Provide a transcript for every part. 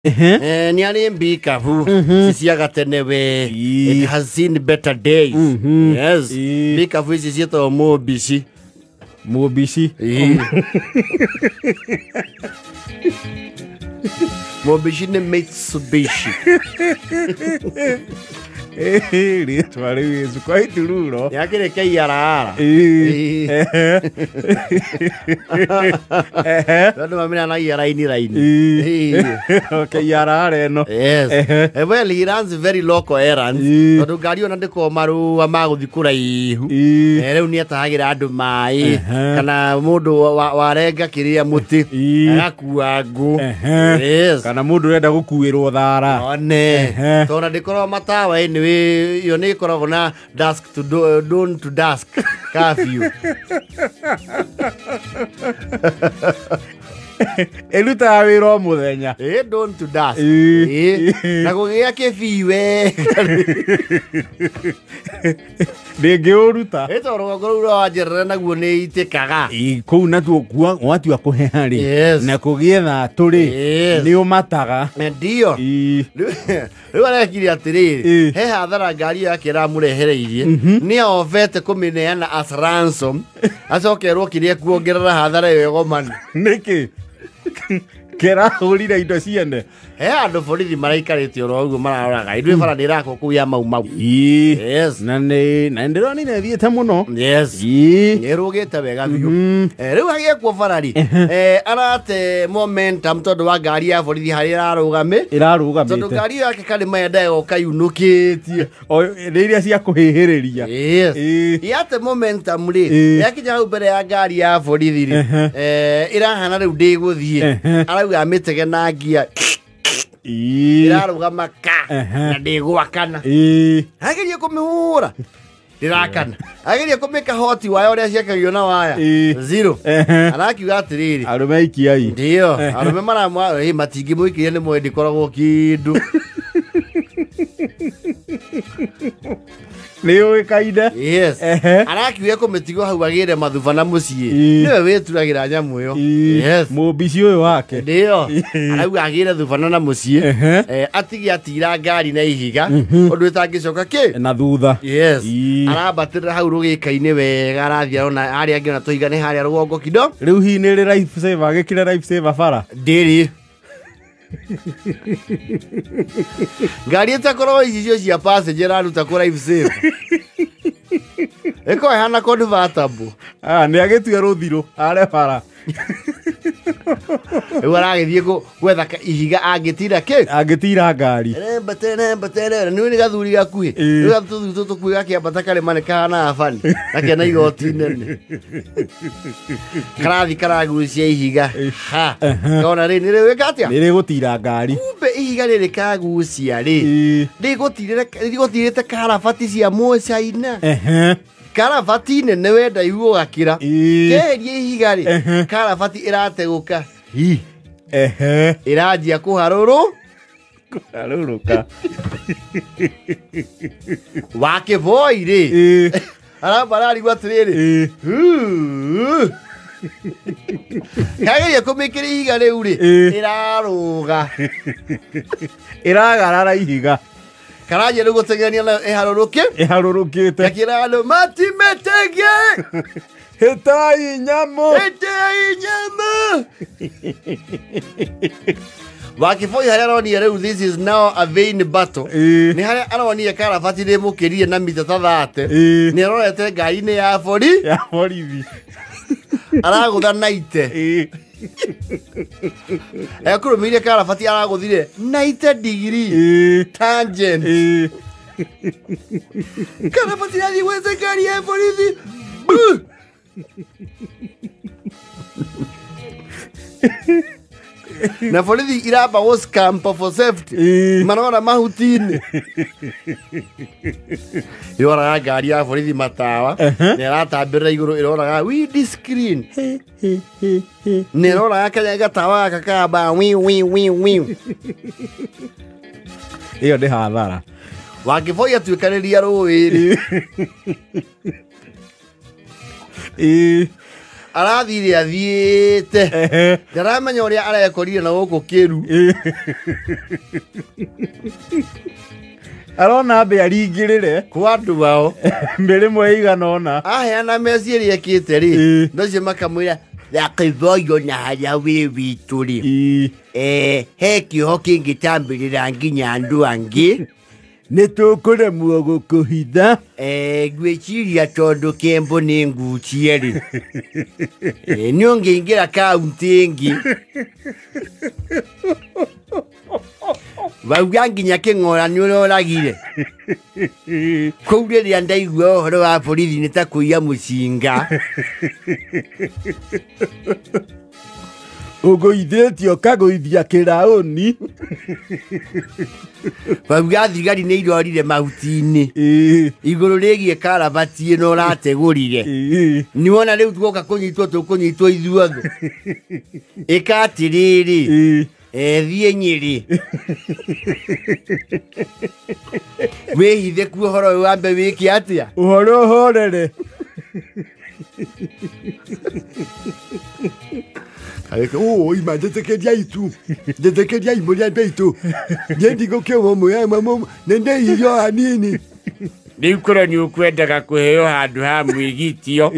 Nĩ arĩ mbikabu ici cia gatene we. Ii. It has seen better days. Yes. Ii. Mbikabu ici ciĩtagwo mũmbici. Mũmbici. Ii. Mũmbici nĩ Mitsubishi. Rĩtwa rĩu is quite rural. Nĩ akĩrĩ KRR. Ii. Tondũ mamĩra na ia raini raini. Ii. Ii. KRR ĩno. Yes. Ehe. Well, he runs very local errands. Ii. Tondũ ngari ona ndĩkoragwo marũa ma gũthiĩ kũraihu. Ii. Rĩu nĩ atahagĩra andũ maĩ Ehe. kana mũndũ warenga kĩrĩa mũtĩ Ii. agakua ngũ. Ehe. Yes. Kana mũndũ ũrenda gũkuĩrwo thara. One. Ehe. Tondũ ndĩkoragwo matawa anyway, ĩyo nĩ ĩkoragwo na dusk to dawn to dusk curfew. Ĩrutaga wĩra o mũthenya. Ĩ dawn to dusk. Ii. Ĩ. Na kũgĩa kĩbii we. Ndĩngĩũruta. Ĩ tondũ rũgongo rũu rwa Wanjerere naguo nĩ itĩkaga. Ii, kũu natuo gwatua kũheha rĩ Yes. na kũgĩe thatũ rĩ Yes. nĩ ũmataga. Ndio. Ii. Rĩu arekire atĩrĩrĩ, Ĩ. he hathara ngari ĩyo yake ĩramũrehereirie nĩ ovete kũmĩneana as ransom, acokerwo kĩrĩa kuongerera hathara ĩyo ĩgomane. Nĩkĩ kĩrahũrire indo ciene? He andũ borithi maraikarĩte oro ũguo mararoraga ithuĩ bara nĩ ĩrakwo kũu ya Mau Mau. Ii. Yes. Na nĩ na ndĩronire ĩthiĩte mũno. Yes. Ii. Nĩ ĩrũgĩte wega biũ. Rĩu hagĩekwo barari arate momentum tondũ wa ngari ya borithi harĩa ĩrarũgame, tondũ Ĩrarũgamĩte. ngari ĩyo yake karĩma yendaga gũka yunũkĩtie. O nĩ iria cia kũhĩhĩrĩria. Yes. Ii. Yate momentum rĩ Ĩ. yakinya hau mbere ya ngari ya borithi rĩ, Ehe. ĩrahana rĩu ndĩgũthiĩ, Ehe. arauga amĩtege na ngia Ii. ĩrarũgama ka Ehe. na ndĩgwakana. Ii. Ageria kũmĩhũra ndĩrakana, ageria kũmĩka hoti waya ũrĩa ciakagio na waya Ĩ. zero. Ehe. Arakiuga atĩrĩrĩ, Arũme aikiai. ndio arũme maramwa matingĩmũikĩria nĩ moĩ ndĩkoragwo kĩndũ. Nĩ ũĩkaine. Yes. Ehe. Arakiuga kũmĩtigwo hau agĩre mathuba na mũciĩ, Ĩ. nĩwe wĩturagĩra nyamũ ĩyo. Ii. Yes. Mũmbici ũyũ wake. Ndio Ĩ. arauga agĩre thubana na mũciĩ. Ehe. Atige atira ngari na ihiga ũndũ ĩtangĩcoka kĩ. Na thutha. Yes. Ii. Arambatĩrĩra hau rũgĩka-inĩ wega, arathiĩ arona harĩa angĩ ona tũiga nĩ harĩa rũgongo kido. Rĩu hihi nĩ rĩ life saver agĩkire life saver bara. Ndĩrĩ ngari ĩtakoragwo icicio cia passenger ĩraruta kũ life saver ĩkorwo ĩhana convertible. Ah, nĩ agĩtue rũthirũ are bara. Rĩu aragĩthiĩ gwetha ihiga angĩtira kĩ. Angĩtira ngari. Rembatere nĩ nĩ gathuri gakuhĩ. Ĩ. Rĩu gathuthuri tũtũ kuhĩ gakĩambata karĩma nĩ kahana bani gakena igoti nene karathi karagucia ihiga ha kona rĩ nĩ rĩwĩka atĩa. Nĩ rĩgũtira ngari. Kumbe ihiga rĩrĩ kagucia rĩ Ii. rĩgũtirĩte karabati cia mũcaina. Ehe. Karabati nene wenda ihu ũgakĩra Ii. keherie ihiga rĩ Ehe. karabati ĩrategũka hi Ehe. ĩranjia kũharũrũ Kũharũrũka. wakĩboi rĩ Ii. aramba ararigwo atĩrĩrĩ Ii. "Huu." Kageria kũmĩkĩra ihiga rĩu rĩ Ĩ. ĩrarũga Ĩragarara ihiga. Karanjia rĩu gũteng'erania nayo ĩharũrũke Ĩharũrũkĩte. gakĩra andũ matimetege. Hĩtai nyamũ. Ĩtei nyama. Wakĩboi harĩa aronire rĩu this is now a vain battle. Ĩ. Nĩ harĩa aronire karabati rĩmũkĩrire na mita ta thate. Ĩ. Nĩ arorete ngari-inĩ ya bori Ya borithi. aragũtha naite. Ĩ. Ekũrũmĩire karabati aragũthire 90 degree Ĩ. tangent. Ĩ. Karabati rathiĩ gwetha ngari ya borithi. Buh! Na borithi iramba gũ scamper for safety. Ĩ. Marora mahuti-inĩ ĩroraga ngari ya borithi matawa Ehe. na ĩratambĩrĩra igũrũ ĩroraga windscreen Hi, hi, hi, hi. na ĩroraga kanya gatawa gaka kamba wi wi wi wi. Ĩyo nĩ hathara. Wakĩboi atuĩkanĩria rũĩ rĩ Ĩ. Arathire athiĩte ndaramenya ũrĩa arekorire na gũkũ kĩru. Arona ambe aringĩrĩre kwa andũ ao mĩrĩmwe ĩigana ũna. Aheana meci ĩrĩa ĩkĩte rĩ, ndacio makamwĩra Wakĩboyo na harĩa wĩ witũ rĩ, he kĩoho kĩngĩtambĩrĩra nginya andũ angĩ. Nĩ tũkũremwo gũkũhitha. Ngwĩciria tondũ Kembo nĩ ngucie rĩ, nĩ ũngĩingĩra kaunti ĩngĩ wauga nginya kĩng'ora nĩ ũroragire. Kũu rĩrĩa ndaigua ũhoro wa borithi nĩ ta kũiya mũcinga. Ũgũithĩtio ũkagũithia kĩraũni. Wauga thigari nĩ irorire mahuti-inĩ igũrũ rĩgiĩ karabati ĩno ũrategũrire. Nĩwona rĩu tuoka kũnyitwo tũkũnyitwo ithuothe. Ĩka atĩrĩrĩ, thiĩ Nyĩrĩ wĩhithe kuo ũhoro ũyũ wambe wĩke atĩa? Ũhoro ũhorere. Oh, ima njĩtĩkĩria itu njĩtĩkĩria mũrĩ andũ aitũ niĩ ndigũkĩũgwo nĩ irio hanini. Rĩu korwo nĩ ũkwendaga kũheo handũ ha mwĩgitio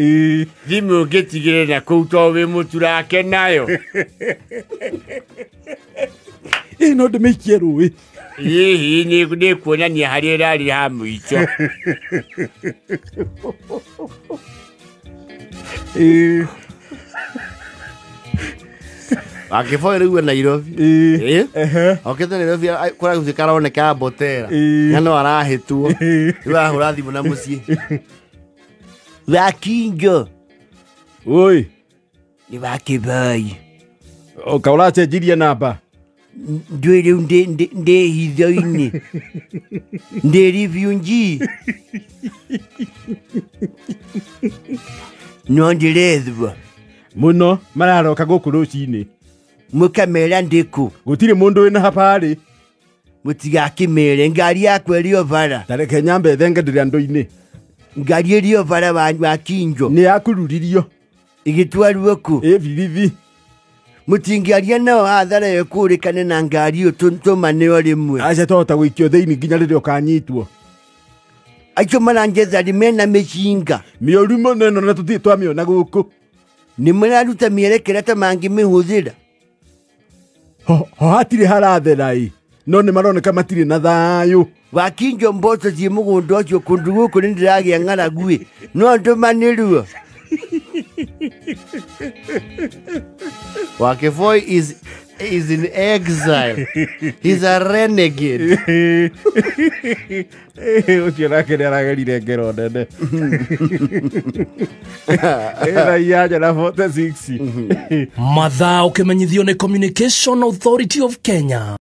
thimũ ũngĩtigĩre na kũu to wĩ mũturake nayo. Ĩ no ndĩmĩikie rũĩ. Hihi nĩ kuonania harĩa ĩrarĩ ha mũico. Wakĩboy rĩu e Nairobi. Okĩte Nairobi kũrĩa gũthiĩ karoneka mbotera. Na no arahĩtwo. Rĩu arahũra thimũ na mũciĩ. Wakingo. Oi. Nĩ Wakĩboi. Ka ũracenjirie namba? Ndũĩ rĩu ndĩ hitho-inĩ. Ndĩ refugee. No ndĩrethwo. Mũno mararoka gũkũ rũcinĩ. Mũkamera ndĩkũ? Gũtirĩ mũndũ wĩna habarĩ. Mũtigakĩmere ngari yakwa ĩrĩ o bara. Ta reke nyambe thenge ndĩrĩ andũ-inĩ. Ngari ĩrĩ o bara Wakinjo. Nĩ yakururirio. Ĩgĩtwarwo kũ? Ĩ birithi. Mũtingĩaria nao hathara ĩyo ĩkũrĩkane na ngari ĩyo tũmaneo rĩmwe. Aca twahota gũikio thĩinĩ nginya rĩrĩa ũkanyitwo. Acio maranjetha mena mĩcinga. Mĩũru mũno ĩno na tũtirĩ twamĩona gũkũ. Nĩ mũraruta mĩerekera ta mangĩmĩhũthĩra. Ho hatirĩ harathera ĩ. No nĩ maroneka matirĩ na thayũ. Wakinjo mboco ciĩ mũgũnda ũcio kũndũ gũkũ nĩ ndĩragĩa ng'aragu ĩ. No ndũmanĩrwo. Wakĩboi is in exile. He's a renegade. Ũcio nake nĩ aragerire ngero nene. Ĩna inyanya na 46. Mathaa ũkĩmenyithio nĩ Communication Authority of Kenya.